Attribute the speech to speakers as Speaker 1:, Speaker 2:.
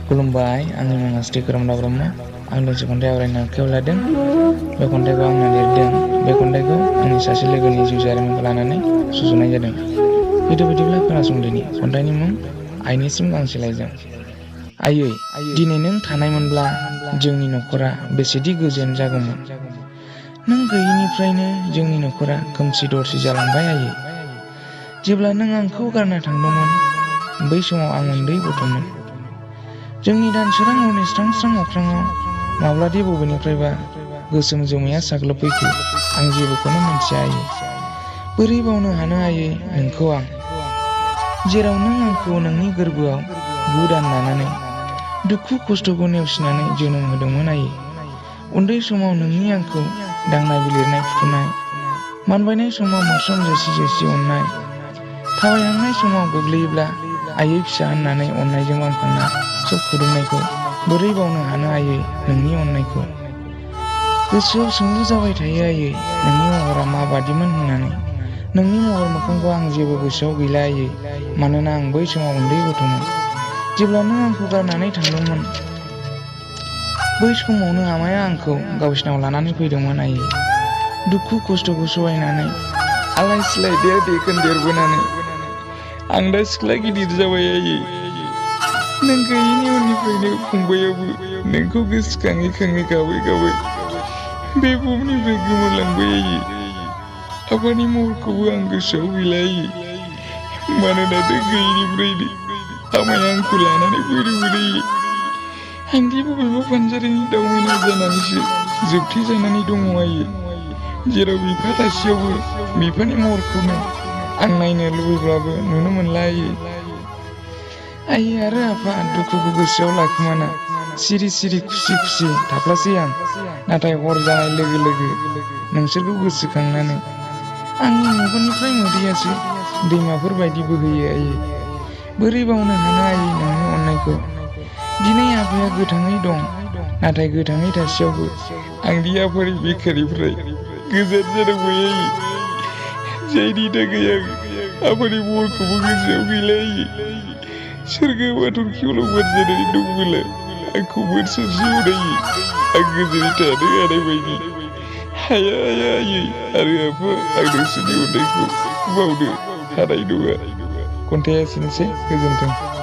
Speaker 1: खुलुमबाय, आंनि मुङा स्रि खोरोमदाव ब्रह्म। आं दोंसे खन्थाइ आवरायनो आखायाव लादों। बे खन्थाइखौ आंनो लिरदों। बे खन्थाइखौ आंनि सासे लोगोनि जिउ जारिमिनखौ लानानै सुजुनाय जादों। बिदिब्ला खोनासंदोनि। खन्थाइनि मुं आइनिसिम गांसे लाइजाम। आइयै, दिनै नों थानायमोनब्ला जोंनि नखरा बेसेदि गोजोन जागौमोन। नों गैयिनिफ्रायनो जोंनि नखरा खोमसि दरसि जालांबाय आइयै। जेब्ला नों आंखौ गारना थांदोंमोन, बै समाव आं उन्दै गथ'मोन। जोंनि दानसोरां हरनि स्रां स्रां अख्राङाव माब्लादि बबेनिफ्रायबा गोसोम जोमैया साग्लोबफैखो आं जेबोखौनो मोनथिया आइयै। बोरै बावनो हानो आइयै नोंखौ आं, जेराव नों आंखौ नोंनि गोरबोआव 9 दान लानानै दुखु खस्थ'खौ नेवसिनानै जोनोम होदोंमोन आइयै। उन्दै समाव नोंनि आंखौ दांनाय बिलिरनाय फुथुनाय, मानबायनाय समाव मोस्रोम जोसि जोसि अननाय, थाबायलांनाय समाव गोग्लैयोब्ला आइयै फिसा होननानै अननायजों बामखांना सब खुदुमनायखौ बोरै बावनो हानो आइयै नोंनि अननायखौ। गोसोआव सोंलु जाबाय थायो आइयै नोंनि महरा माबादिमोन होननानै। नोंनि महर मोखांखौ आं जेबो गोसोआव गैला आइयै, मानोना आं बै समाव उन्दै गथ'मोन। जेब्ला नों आंखौ गारनानै थांदोंमोन, बै समावनो आमाया आंखौ गावसिनाव लानानै फैदोंमोन आइयै। दुखु खस्थ'खौ सहायनानै आलाय सिलाय देखोन देरबोनानै आं दा सिख्ला गिदिर जाबाय आइयै। नों गैयैनि उननिफ्रायनो फंबायाबो नोंखौ गोसोखाङै खाङै गाबै गाबै बे बुहुमनिफ्राय गोमोरलांबाय आइयै। आफानि महरखौबो आं गोसोआव गैला आइयै, मानोना नों गैयैनिफ्रायनो आमाया आंखौ लानानै फैदोंमोन आइयै। आंदि बबेबा फानजारिनि दावमिना जानानैसो जोबथेजानानै दङ आइयै, जेराव बिफा थासेयावबो बिफानि महरखौनो आं नायनो लुबैब्लाबो नुनो मोनला आइयै। आइयै आरो आफा दुखुखौ गोसोआव लाखोमाना सिरि सिरि खुसि खुसि थाफ्लासै आं। नाथाय हर जानाय लोगो लोगो नोंसोरखौ गोसोखांनानै आंनि मेगननिफ्राय मोदैयासो दैमाफोर बायदि बोहैयो आइयै। बोरै बावनो हानो आइयै नोंनि अननायखौ। दिनै आफाया गोथाङै दं, नाथाय गोथाङै थासेयावबो आंदि आफानि बिखानिफ्राय गोजान जानांबाय आइयै, जायनि थाखाय आं आफानि महरखौबो गोसोआव गैला आइयै। सोरगोआव हाथरखियावल' बार जानानै दंबोला आंखौ बोर सारस्रिहर आइयै, आं गोजोनै थानो हानाय बायदि। हाया हाया आइयै आरो आफा, आं नोंसोरनि अननायखौ बावनो हानाय नङा। खन्थाइया एसेनोसै, गोजोन्थों।